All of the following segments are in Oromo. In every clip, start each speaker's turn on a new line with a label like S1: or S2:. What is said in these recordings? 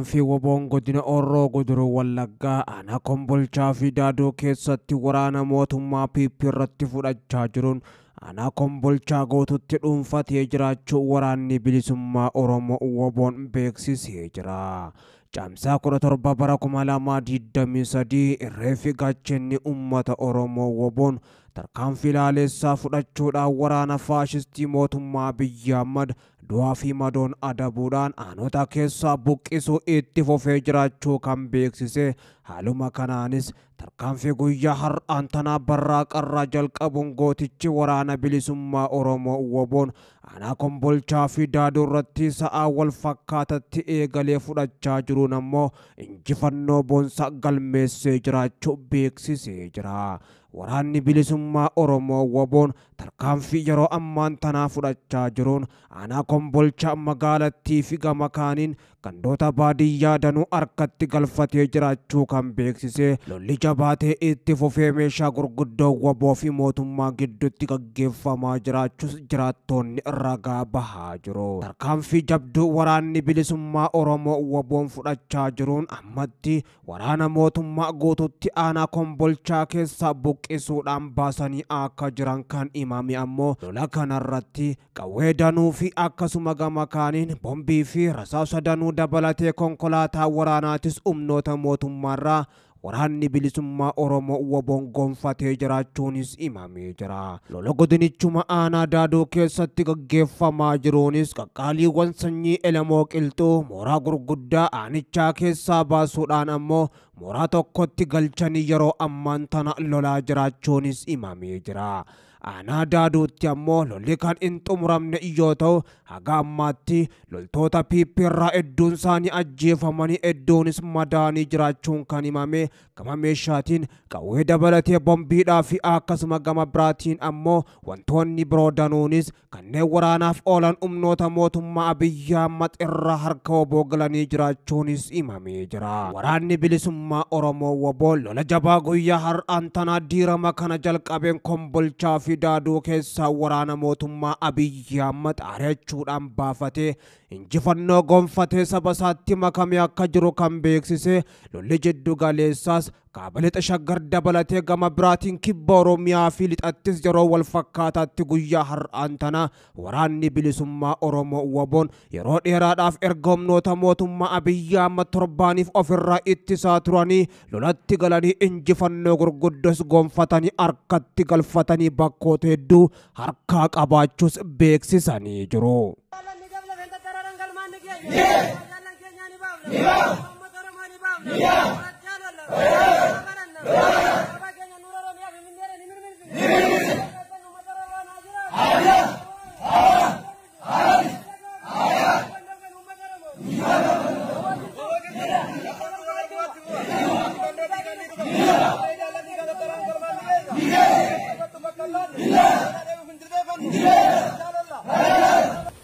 S1: Tarkaanfii WBOn godina Horroo Guduruu Wallaggaa aanaa Kombolchaa fi Daadoo keessatti waraana mootummaa PP irratti fudhachaa jiruun aanaa Kombolchaa guututti dhuunfatee jiraachuu waraanni bilisummaa Oromoo WBOn beeksisee jira. Caamsaa 17 bara 2023 irree fi gaachanni uummata Oromoo WBOn tarkaanfii laalessaa fudhachuudhaan waraana faashistii mootummaa Abiyyi Ahmad du'aa fi madoon adabuudhaan aanota keessaa buqqisuu itti fufee jiraachuu kan beeksise. Haaluma kanaanis tarkaanfii guyyaa har'aan tanaa barraa qarraa jalqabuun gootichi waraana bilisummaa Oromoo WBOn aanaa Kombolchaa fi Daadoo irratti sa'aa wal fakkaatatti eegalee fudhachaa jiruun ammoo injifannoo boonsaa galmeessee jiraachuu beeksisee jira. Waraanni bilisummaa Oromoo WBOn tarkaanfii yeroo ammaan tanaa fudhachaa jiruun aanaa Kombolchaa magaalattii fi gama kaaniin gandoota baadiyyaa danuu harkatti galfatee jiraachuu kan beeksise. Lolli jabaatee itti fufee meeshaa gurguddoo WBO fi mootummaa gidduutti gaggeeffamaa jiraachuus jiraattoonni ragaa bahaa jiru. Tarkaanfii jabduu waraanni bilisummaa Oromoo WBOn fudhachaa jiruun ammatti waraana mootummaa guututti aanaa Kombolchaa keessaa buqqisuudhaan baasanii akka jiran kan himame ammoo lola kanarratti qawwee danuu fi akkasuma gama kaaniin bombii fi rasaasa danuu dabalatee konkolaataa waraanaatis humnoota mootummaarraa waraanni bilisummaa Oromoo WBOn gonfatee jiraachuunis himamee jira. Lola godinichuma aanaa Daadoo keessatti gaggeeffamaa jiruunis qaqqaaliiwwan sanyii Elemoo Qilxuu mooraa gurguddaa aanichaa keessaa baasuudhaan ammoo mooraa tokkotti galchanii yeroo ammaan tana lolaa jiraachuunis himamee jira. Aanaa Daadootti ammoo lolli kan hin xumuramne yoo ta'u haga ammaatti loltoota PP irraa hedduun isaanii ajjeefamanii hedduunis madaanii jiraachuun kan himame. Gama meeshaatiin qawwee dabalatee bombiidhaa fi akkasuma gama biraatiin ammoo wantoonni biroo danuunis kanneen waraanaaf oolan humnoota mootummaa Abiyyi Ahmad irraa harka WBO galanii jiraachuunis himamee jira. Waraanni bilisummaa Oromoo WBO lola jabaa guyyaa har'aan tanaa diirama kana jalqabeen Kombolchaa fi Daadoo keessaa waraana mootummaa Abiyyi Ahmad ari'achuudhaan baafatee injifannoo gonfatee saba isaatti makamee akka jiru kan beeksise. Lolli jiddu galeessaas kaaba lixa Shaggar dabalatee gama biraatiin kibba Oromiyaa fi lixattis yeroo wal fakkaataatti guyyaa har'aan tana waraanni bilisummaa Oromoo WBOn yeroo dheeraadhaaf erga humnoota mootummaa Abiyyi Ahmad torbaaniif ofirraa ittisaa turanii lolatti galanii injifannoo gurguddos gonfatanii harkatti galfatanii bakkoota hedduu harkaa qabaachuus beeksisanii jiru.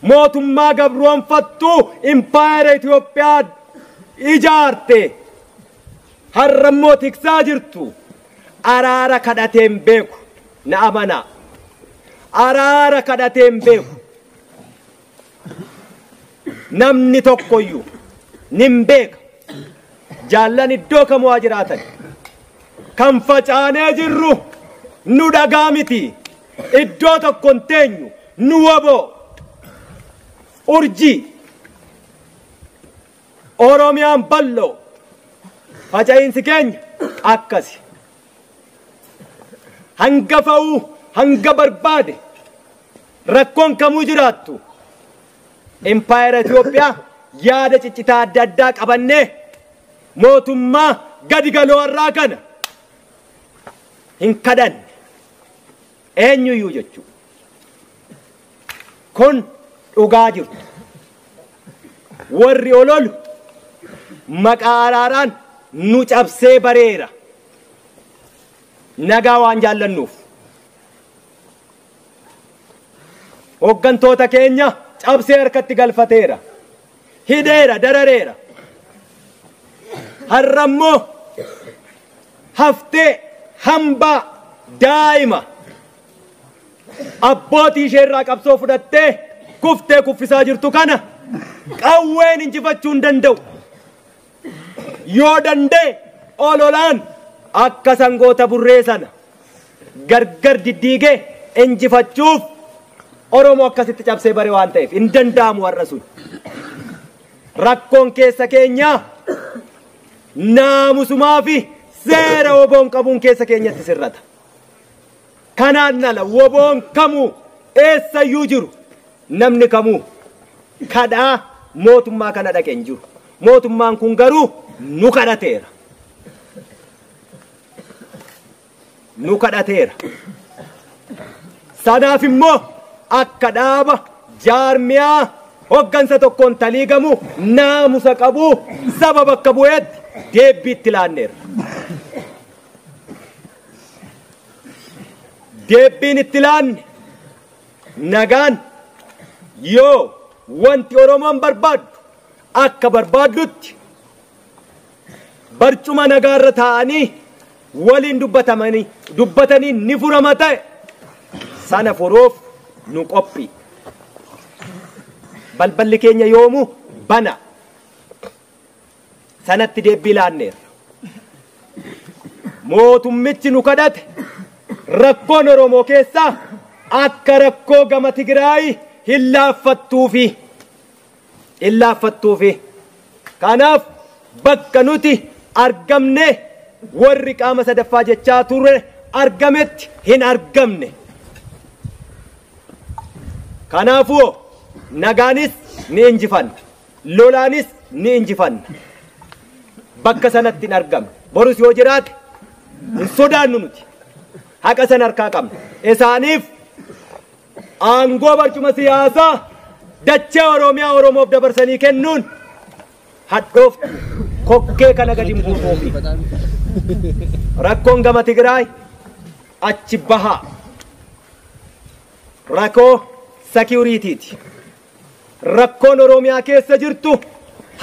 S2: Mootummaa gabroonfattuu impaayera Itoophiyaa ijaarte har'ammoo tiksaa jirtu araara kadhateen beeku na amanaa. Araara kadhateen beeku namni tokkoyyuu nin beeka. Jaallan iddoo kamuu haa jiraatan kan facaanee jirru nu dhagaa miti. Iddoo tokko hin teenyu nu WBO urjii Oromiyaan bal'oo faca'iinsi keenya akkasi. Hanga fa'uu hanga barbaade rakkoon kamuu jiraattu impaayera Itoophiyaa yaada ciccitaa adda addaa qabannee mootummaa gadi galoo irraa kana hin kadhanne eenyuyyuu jechuudha. Kun dhugaa jirtu. Warri ololu maqaa araaraan nu cabsee bareera. Nagaa waan jaallannuuf. Hooggantoota keenya cabsee harkatti galfateera. Hidheera, darareera. Har'ammoo haftee hambaa daa'ima abbootii ishee irraa qabsoo fudhattee kuftee kuffisaa jirtu kana qawween injifachuu hin danda'u. Yoo danda'e ololaan akka sangoota burree sana gargar diddiigee injifachuuf Oromoo akkasitti cabsee bare waan ta'eef hin danda'amu warra sun. Rakkoon keessa keenyaa naamusumaa fi seera woboon qabuun keessa keenyatti sirrata. Kanaan ala woboon kamuu eessayyuu jiru namni kamuu kadhaa mootummaa kana dhaqe hin jiru. Mootummaan kun garuu nu kadhateera. Nu kadhateera. Sanaaf immoo akka dhaaba jaarmiyaa hoggansa tokkoon taliigamu naamusa qabu saba bakka bu'eetti deebii itti laanneerra. Deebiin itti laanne nagaan yoo wanti Oromoon barbaaddu akka barbaaddutti barcuma nagaarra taa'anii waliin dubbatanii ni furama ta'e sana furuuf nu qophii. Balballi keenya yoomuu bana. Sanatti deebii laanneerra. Mootummichi nu kadhate rakkoon Oromoo keessaa akka rakkoo gama Tigraay hin laaffattuufi. Hin laaffattuufi. Kanaaf bakka nuti argamne warri qaama sadaffaa jechaa turre argametti hin argamne. Kanaafuu nagaanis ni injifanna, lolaanis ni injifanna. Bakka sanatti hin argamne. Borus yoo jiraate hin sodaannu nuti. Haqa sana harkaa qabna. Isaaniif aangoo barcuma siyaasaa dachee Oromiyaa Oromoof dabarsanii kennuun hadhooftu kokkee kana gadi hin buufuufi. Rakkoon gama Tigraay achi bahaa. Rakkoo securityiti. Rakkoon Oromiyaa keessa jirtu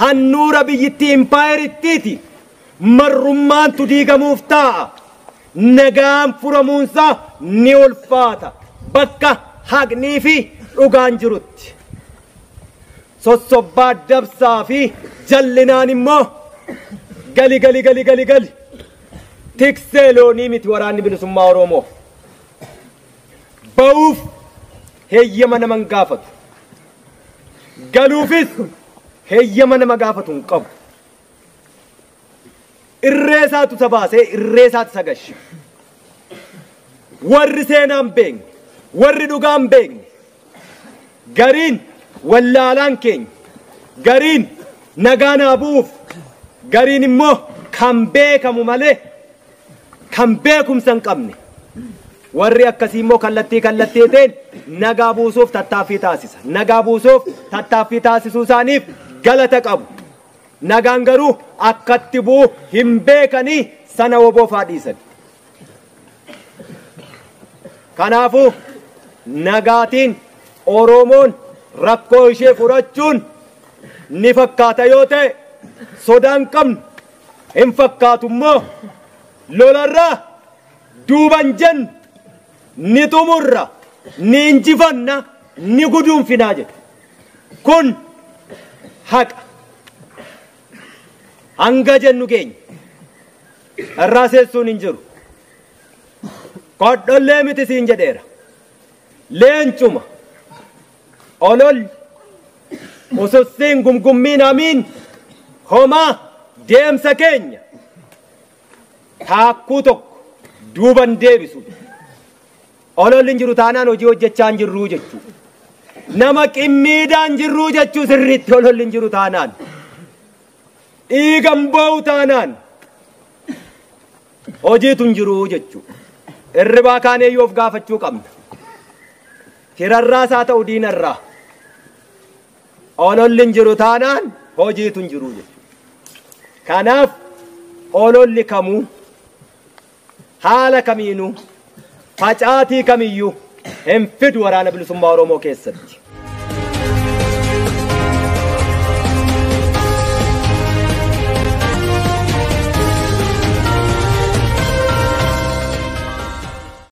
S2: handhuura biyyittii impaayerittiiti. Marrummaantu diigamuuf taa'a. Nagaan furamuunsaa ni ulfaata. Bakka haqnii fi dhugaan jirutti. Sossobbaa dabsaa fi jallinaan immoo gali gali gali gali gali. Tiksee loonii miti waraanni bilisummaa Oromoo. Ba'uuf heeyyama nama hin gaafatu. Galuufis heeyyama nama gaafatu hin qabu. Irree isaatu isa baasee irree isaatu isa gashe. Warri seenaa hin beekne, warri dhugaa hin beekne, gariin wallaalaan keenya, gariin nagaa naa bu'uuf, gariin immoo kan beekamu malee kan beekumsa hin qabne. Warri akkasii immoo kallattii kallattiitiin nagaa buusuuf tattaaffii taasisa. Nagaa buusuuf tattaaffii taasisuu isaaniif galata qabu. Nagaan garuu akkatti bu'u hin beekanii sana woboofaa dhiisan. Kanaafuu nagaatiin Oromoon rakkoo ishee furachuun ni fakkaata yoo ta'e sodaan qabnu hin fakkaatu immoo lolarraa duuban jennu ni xumurra, ni injifanna, ni guduunfinaa jedhu. Kun haqa. Hanga jennu keenya irraa seessuun hin jiru. Kodhollee miti siin jedheera. Leencuma olol usussiin gumgummiin amiin homaa deemsa keenya taakkuu tokko duuban deebisu. Ololli hin jiru taanaan hojii hojjechaa hin jirruu jechuu. Nama qimmiidhaan jirruu jechuu sirriitti ololli hin jiru taanaan. Dhiigan boo'u taanaan hojiitu hin jiruu jechuu. Irribaa kaaneeyyuu of gaafachuu qabna. Firarraas haa ta'u diinarraa. Ololli hin jiru taanaan hojiitu hin jiruu jechuu. Kanaaf ololli kamuu haala kamiinuu facaatii kamiyyuu hin fidu waraana bilisummaa Oromoo keessatti.